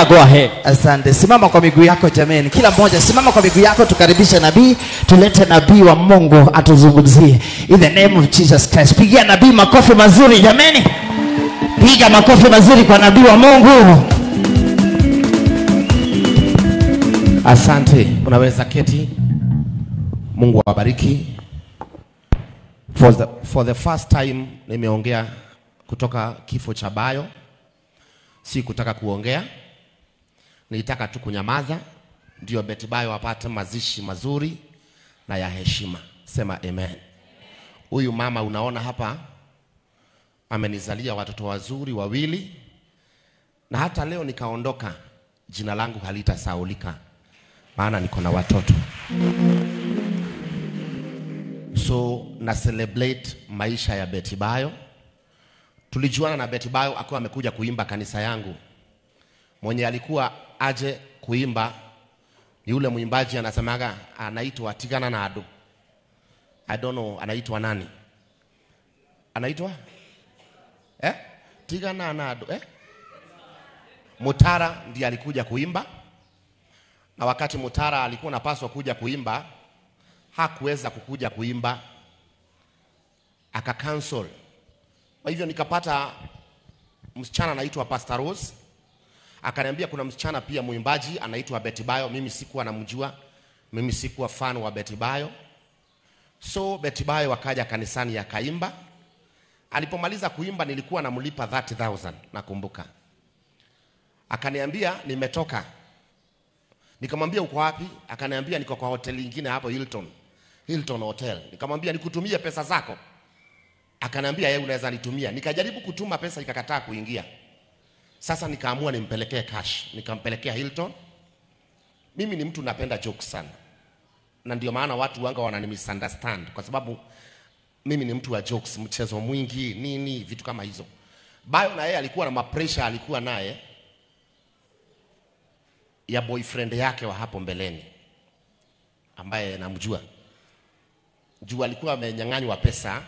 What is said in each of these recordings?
Go ahead. Asante. Simama kwa miguu yako jameni. Kila mmoja simama kwa miguu yako, tukaribishe nabii, tulete nabii wa Mungu atuzungumzie. In the name of Jesus Christ. Pigia nabii makofi mazuri jameni. Piga makofi mazuri kwa nabii wa Mungu. Asante. Unaweza keti. Mungu awabariki. For the first time nimeongea kutoka kifo cha Bayo. Si kutaka kuongea. Nilitaka tu kunyamaza ndio Betty Bayo apate mazishi mazuri na ya heshima. Sema amen. Huyu mama unaona hapa amenizalia watoto wazuri wawili, na hata leo nikaondoka jina langu halitasahaulika, maana niko na watoto. So na celebrate maisha ya Betty Bayo. Tulijuana na Betty Bayo akiwa amekuja kuimba kanisa yangu. Mwenye alikuwa aje kuimba ni yule mwimbaji anasemaga anaitwa Tigana Nado. I don't know anaitwa nani. Anaitwa? Tigana Nado, Mutara ndiye alikuja kuimba. Na wakati Mutara alikuwa anapaswa kuja kuimba, hakuweza kukuja kuimba, aka cancel. Kwa hivyo nikapata msichana anaitwa Pastor Rose. Akaniambia kuna msichana pia mwimbaji anaitwa Betty Bayo. Mimi sikuwa namjua. Mimi sikuwa fan wa Betty Bayo. So Betty Bayo akaja kanisani akaimba. Alipomaliza kuimba nilikuwa namlipa 30,000 nakumbuka. Akaniambia nimetoka. Nikamwambia uko wapi? Akaniambia niko kwa hoteli nyingine hapo Hilton. Hilton Hotel. Nikamwambia nikutumie pesa zako. Akaniambia yeye unaweza nitumia. Nikajaribu kutuma pesa ikakataa kuingia. Sasa nikaamua nimpelekee cash. Nikampelekea Hilton. Mimi ni mtu napenda jokes sana. Na ndio maana watu wanga wanani misunderstand, kwa sababu mimi ni mtu wa jokes, mchezo mwingi, nini, vitu kama hizo. Bayo na yeye alikuwa na mapressure, alikuwa naye ya boyfriend yake wa hapo mbeleni ambaye namjua. Juu alikuwa amenyang'anywa pesa.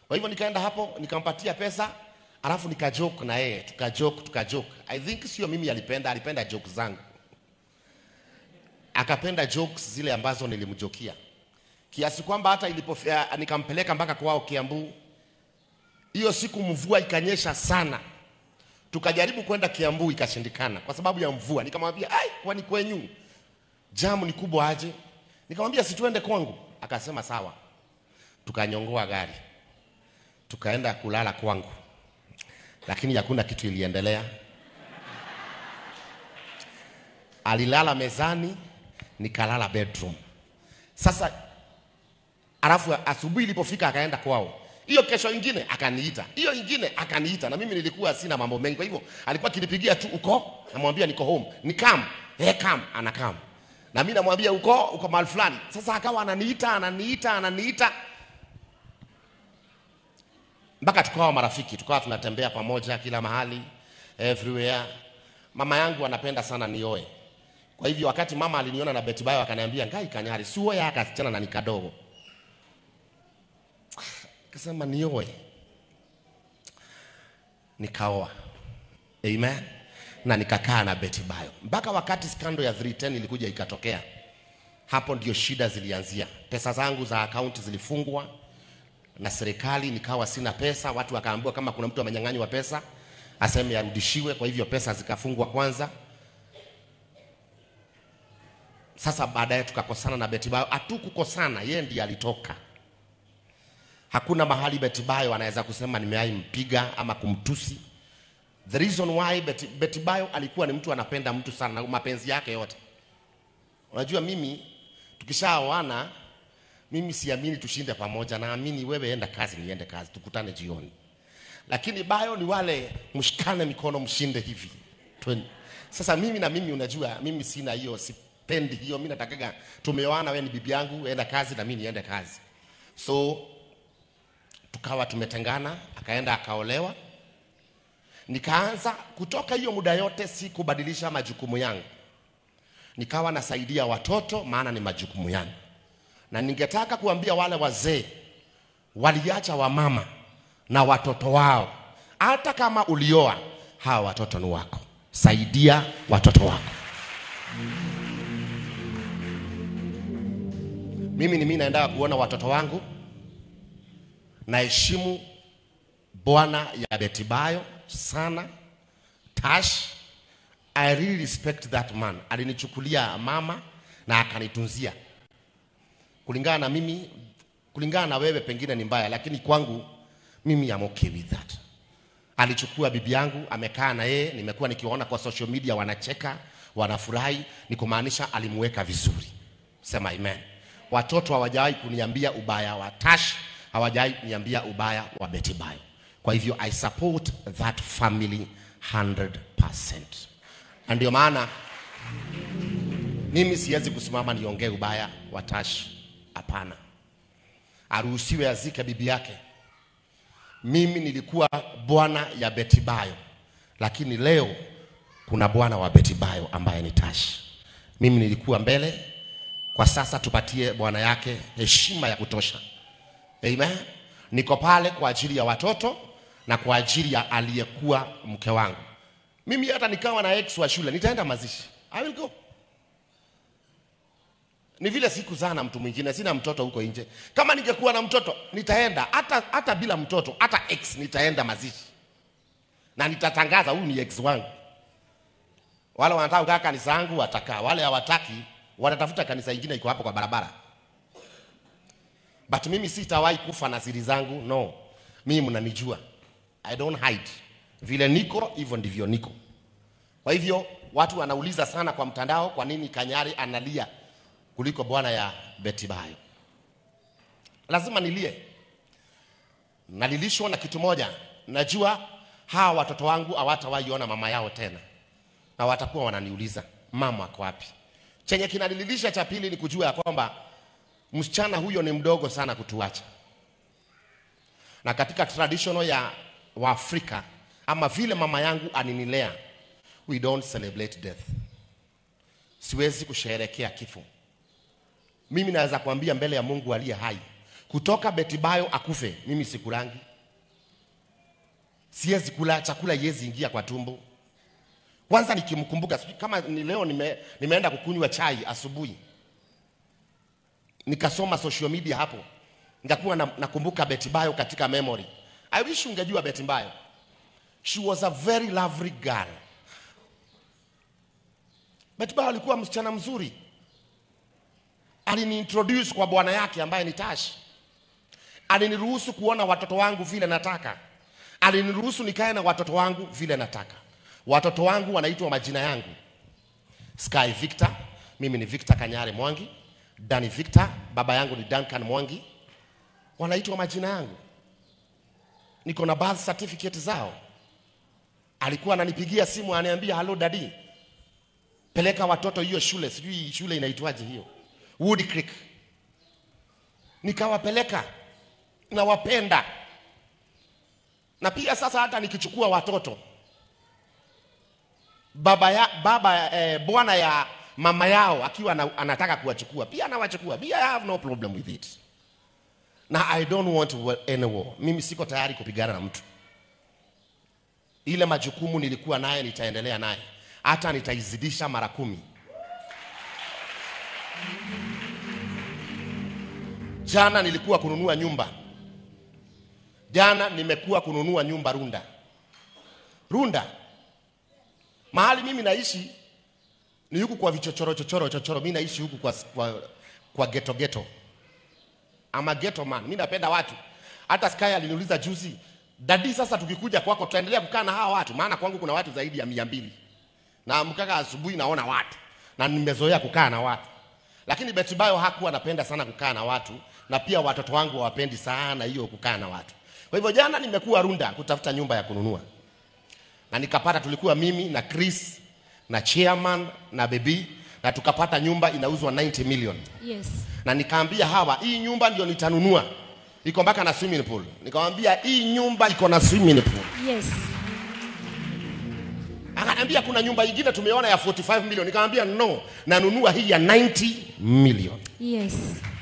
Kwa hivyo nikaenda hapo nikampatia pesa. Alafu nikajoke na yeye, tukajoke. I think sio mimi alipenda jokes zangu. Akapenda jokes zile ambazo nilimjokia. Kiasi kwamba hata ilipofika nikampeleka mpaka kwao Kiambu. Hiyo siku mvua ikanyesha sana. Tukajaribu kwenda Kiambu ikashindikana kwa sababu ya mvua. Nikamwambia, "Ai, kwani kwenyu jamu ni kubwa aje?" Nikamwambia si tuende kwangu. Akasema sawa. Tukanyongoa gari. Tukaenda kulala kwangu. Lakini hakuna kitu iliendelea. Alilala mezani, nikalala bedroom. Sasa alafu asubuhi ilipofika akaenda kwao. Hiyo kesho ingine akaniita. Hiyo ingine akaniita, na mimi nilikuwa sina mambo mengi. Kwa hivyo alikuwa akinipigia tu uko, namwambia niko home. Ni come, hey come, ana come. Na mimi namwambia uko mahali fulani. Sasa akawa ananiita. Mpaka tukawa marafiki, tukawa tunatembea pamoja kila mahali, everywhere. Mama yangu anapenda sana nioe. Kwa hivyo wakati mama aliniona na Betty Bayo akaniambia, "Ngai Kanyari, si uoe haka kasichana na nikadogo." Akasema nioe. Nikaoa. Amen. Na nikakaa na Betty Bayo. Mpaka wakati scandal ya 310 ilikuja ikatokea. Hapo ndio shida zilianzia. Pesa zangu za account zilifungwa na serikali, nikawa sina pesa. Watu wakaambiwa kama kuna mtu amenyang'anywa pesa aseme arudishiwe. Kwa hivyo pesa zikafungwa kwanza. Sasa baadaye tukakosana na Betty Bayo. Hatukukosana, yeye ndiye alitoka. Hakuna mahali Betty Bayo anaweza kusema nimewahi mpiga ama kumtusi. The reason why Betty Bayo alikuwa ni mtu anapenda mtu sana na mapenzi yake yote. Unajua mimi tukishaoana, mimi siamini tushinde pamoja, naamini wewe enda kazi niende kazi, tukutane jioni. Lakini Bayo ni wale mshikane mikono mshinde hivi. Sasa mimi na mimi unajua mimi sina hiyo, sipendi hiyo. Mimi natakaga tumeoana, wewe ni bibi yangu, enda kazi na mimi niende kazi. So tukawa tumetengana, akaenda akaolewa. Nikaanza kutoka hiyo muda yote sikubadilisha majukumu yangu. Nikawa nasaidia watoto maana ni majukumu yangu. Na ningetaka kuambia wale wazee waliacha wamama na watoto wao, hata kama ulioa, hawa watoto ni wako. Saidia watoto wako. Mimi ni mimi naenda kuona watoto wangu. Naheshimu bwana ya Betibayo sana. Tash, I really respect that man. Alinichukulia mama na akanitunzia. Kulingana na mimi, kulingana na wewe pengine ni mbaya, lakini kwangu mimi am okay with that. Alichukua bibi yangu, amekaa na yeye, nimekuwa nikiwaona kwa social media wanacheka, wanafurahi, ni kumaanisha alimuweka vizuri. Sema amen. Watoto hawajawahi kuniambia ubaya wa Tash, hawajawahi kuniambia ubaya wa Betibayo. Kwa hivyo I support that family 100%. Na ndio maana mimi siwezi kusimama niongee ubaya wa Tash. Hapana. Aruhusiwe azike bibi yake. Mimi nilikuwa bwana ya Betibayo, lakini leo kuna bwana wa Betibayo ambaye ni Tash. Mimi nilikuwa mbele, kwa sasa tupatie bwana yake heshima ya kutosha. Amen. Niko pale kwa ajili ya watoto na kwa ajili ya aliyekuwa mke wangu. Mimi hata nikawa na ex wa shule, nitaenda mazishi. I will go. Ni vile sikuzaa na mtu mwingine, sina mtoto huko nje. Kama ningekuwa na mtoto, nitaenda. Hata bila mtoto, hata ex nitaenda mazishi. Na nitatangaza huyu ni ex wangu. Wale wanataka kukaa kanisa yangu watakaa, wale hawataki watatafuta kanisa ingine iko hapo kwa barabara. But mimi sitawahi kufa na siri zangu, no. Mimi mnanijua. I don't hide. Vile niko, hivyo ndivyo niko. Kwa hivyo watu wanauliza sana kwa mtandao kwa nini Kanyari analia kuliko bwana ya Betibayo. Lazima nilie. Nalilishwa na kitu moja. Najua hawa watoto wangu hawatawahi ona mama yao tena. Na watakuwa wananiuliza mama ako wapi. Chenye kinalilisha cha pili ni kujua ya kwamba msichana huyo ni mdogo sana kutuacha. Na katika traditional ya Waafrika, ama vile mama yangu aninilea, we don't celebrate death. Siwezi kusherehekea kifo. Mimi naweza kuambia mbele ya Mungu aliye hai, kutoka Betibayo akufe, mimi sikulangi. Siwezi kula chakula, yezi ingia kwa tumbo. Kwanza nikimkumbuka, kama ni leo nimeenda kukunywa chai asubuhi, nikasoma social media hapo, nikakuwa nakumbuka Betibayo katika memory. I wish ungejua Betibayo. She was a very lovely girl. Betibayo alikuwa msichana mzuri. Aliniintroduce kwa bwana yake ambaye ni Tash. Aliniruhusu kuona watoto wangu vile nataka. Aliniruhusu nikae na watoto wangu vile nataka. Watoto wangu wanaitwa majina yangu. Sky Victor, mimi ni Victor Kanyari Mwangi. Danny Victor, baba yangu ni Duncan Mwangi. Wanaitwa majina yangu. Niko na birth certificate zao. Alikuwa ananipigia simu ananiambia, "Hello daddy, peleka watoto hiyo shule, sijui shule inaitwaje hiyo, Wood Creek." Nikawapeleka. Nawapenda. Na pia sasa hata nikichukua watoto, bwana ya mama yao akiwa anataka kuwachukua, pia anawachukua. Pia I have no problem with it. Na I don't want any war. Mimi siko tayari kupigana na mtu. Ile majukumu nilikuwa naye nitaendelea naye. Hata nitaizidisha mara 10. Jana nilikuwa kununua nyumba. Jana nimekuwa kununua nyumba Runda. Runda. Mahali mimi naishi ni huku kwa vichochoro chochoro chochoro. Mimi naishi huku kwa ghetto ghetto. I'm a ghetto man. Mimi napenda watu. Hata Sky aliniuliza juzi, "Daddy, sasa tukikuja kwako tutaendelea kukaa na hawa watu?" Maana kwangu kuna watu zaidi ya 200. Na mkaka asubuhi naona watu. Na nimezoea kukaa na watu. Lakini Betibayo hakuwa anapenda sana kukaa na watu, na pia watoto wangu hawapendi sana hiyo kukaa na watu. Kwa hivyo jana nimekuwa Runda kutafuta nyumba ya kununua. Na nikapata, tulikuwa mimi na Chris na chairman na baby, na tukapata nyumba inauzwa 90 million. Yes. Na nikaambia hawa, hii nyumba ndio nitanunua. Iko mpaka na swimming pool. Nikamwambia hii nyumba iko na swimming pool. Yes. Akaniambia kuna nyumba nyingine tumeona ya 45 million. Nikamwambia no, nanunua hii ya 90 million. Yes.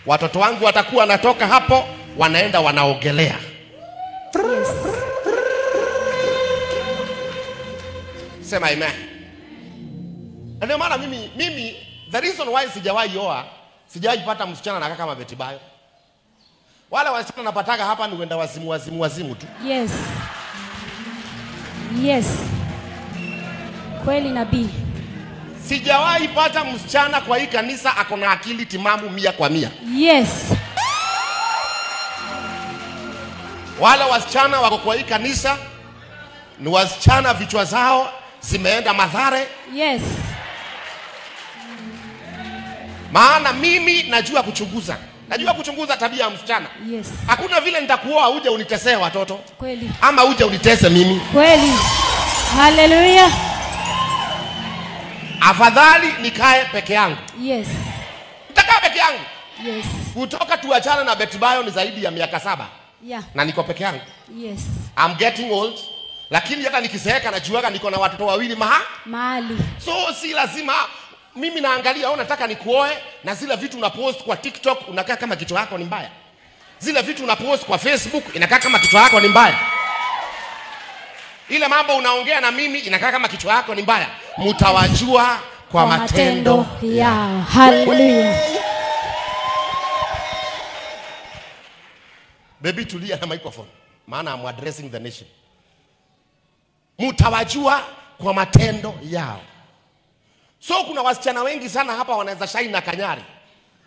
Watoto wangu watakuwa natoka hapo wanaenda wanaogelea. Yes. Sema amen. Na ndio maana mimi the reason why sijawahi oa, sijawahi pata msichana anakaa kama Betty Bayo. Wale wasichana napataka hapa ni wenda wazimu tu. Yes. Yes. Kweli nabii. Sijawahi pata msichana kwa hii kanisa ako na akili timamu 100%. Yes. Wale wasichana wako kwa hii kanisa ni wasichana vichwa zao zimeenda madhare. Yes. Maana mimi najua kuchunguza. Najua kuchunguza tabia ya msichana. Yes. Hakuna vile nitakuoa uje unitesee watoto. Kweli. Ama uje unitese mimi. Kweli. Hallelujah. Afadhali nikae peke yangu. Yes. Nitakaa peke yangu. Yes. Kutoka tuachane na Betty Bayo ni zaidi ya miaka 7. Yeah. Na niko peke yangu. Yes. I'm getting old. Lakini hata nikizeeka najuaga niko na watoto wawili mahali. So si lazima mimi naangalia au nataka nikuoe, na zile vitu unapost kwa TikTok unakaa kama kichwa yako ni mbaya. Zile vitu unapost kwa Facebook inakaa kama kichwa yako ni mbaya. Ile mambo unaongea na mimi inakaa kama kichwa yako ni mbaya. Mtawajua kwa matendo yao. Hallelujah. Baby, tulia na microphone. Maana I'm addressing the nation. Mtawajua kwa matendo yao. So kuna wasichana wengi sana hapa wanaweza shine na kanyari.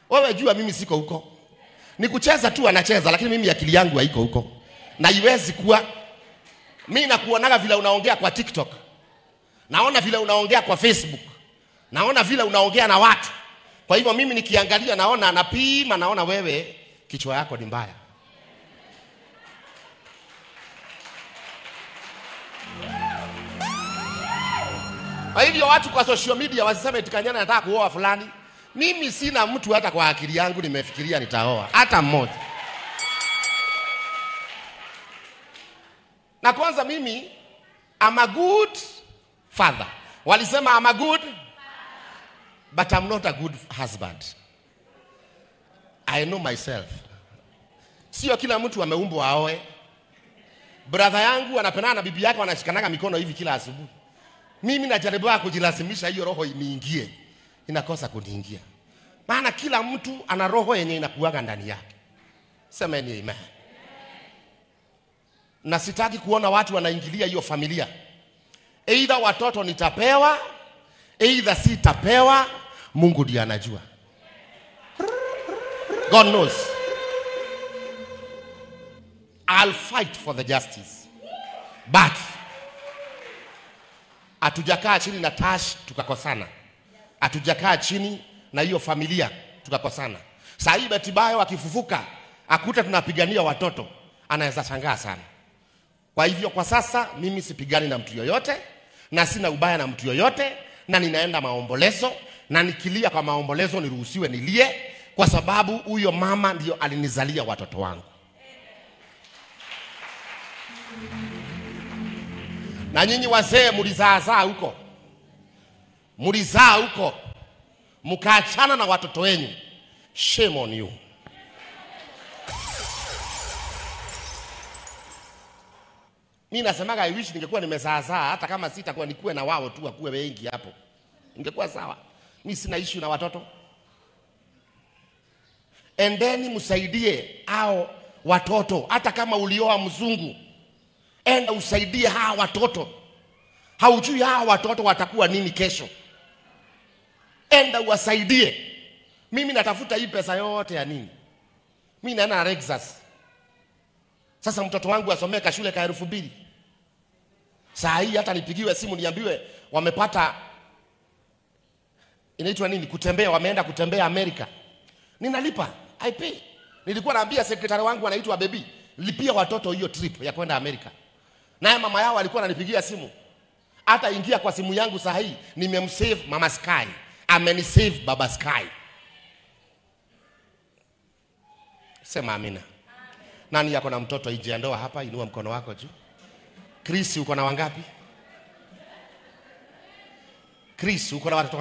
Wewe jua mimi siko huko. Ni kucheza tu anacheza, lakini mimi akili yangu haiko huko. Na iwezi kuwa. Mimi nakuonaga vile unaongea kwa TikTok. Naona vile unaongea kwa Facebook. Naona vile unaongea na watu. Kwa hivyo mimi nikiangalia naona, napima, naona wewe kichwa yako ni mbaya. Kwa hivyo watu kwa social media wasiseme eti Kanyari nataka kuoa fulani. Mimi sina mtu hata kwa akili yangu nimefikiria nitaoa hata mmoja. Na kwanza mimi I'm a good father. Walisema I'm a good, but I'm not a good husband. I know myself. Sio kila mtu ameumbwa aoe. Brother yangu anapendana na bibi yake, wanashikanaga mikono hivi kila asubuhi. Mimi najaribu kujilazimisha hiyo roho iniingie. Inakosa kuniingia. Maana kila mtu ana roho yenye inakuaga ndani yake. Semeni amen. Na sitaki kuona watu wanaingilia hiyo familia. Either watoto nitapewa, either sitapewa, Mungu ndiye anajua. God knows. I'll fight for the justice. But hatujakaa chini na Tash tukakosana. Hatujakaa chini na hiyo familia tukakosana. Saa hii Betty Bayo akifufuka akuta tunapigania watoto, anaweza shangaa sana. Kwa hivyo kwa sasa mimi sipigani na mtu yoyote, na sina ubaya na mtu yoyote, na ninaenda maombolezo, na nikilia kwa maombolezo niruhusiwe nilie, kwa sababu huyo mama ndio alinizalia watoto wangu. Na nyinyi wazee mlizaa huko. Mlizaa huko. Mkaachana na watoto wenu. Shame on you. Mimi nasemaga I wish ningekuwa nimezaa hata kama sitakuwa nikuwe na wao tu wakuwe wengi hapo. Ingekuwa sawa. Mimi sina issue na watoto. Endeni msaidie hao watoto, hata kama ulioa mzungu. Enda usaidie hawa watoto. Haujui hawa watoto watakuwa nini kesho. Enda uwasaidie. Mimi natafuta hii pesa yote ya nini? Mimi naenda Lexus. Sasa mtoto wangu asomee shule ka 2000. Saa hii hata nipigiwe simu niambiwe wamepata inaitwa nini, kutembea, wameenda kutembea Amerika. Ninalipa, I pay. Nilikuwa naambia secretary wangu anaitwa Baby, lipia watoto hiyo trip ya kwenda Amerika. Naye mama yao alikuwa ananipigia simu. Hata ingia kwa simu yangu saa hii, nimemsave Mama Sky. Amenisave Baba Sky. Sema amina. Nani yako na mtoto nje ya ndoa hapa? Inua mkono wako juu. Chris, uko na wangapi? Chris, uko na watoto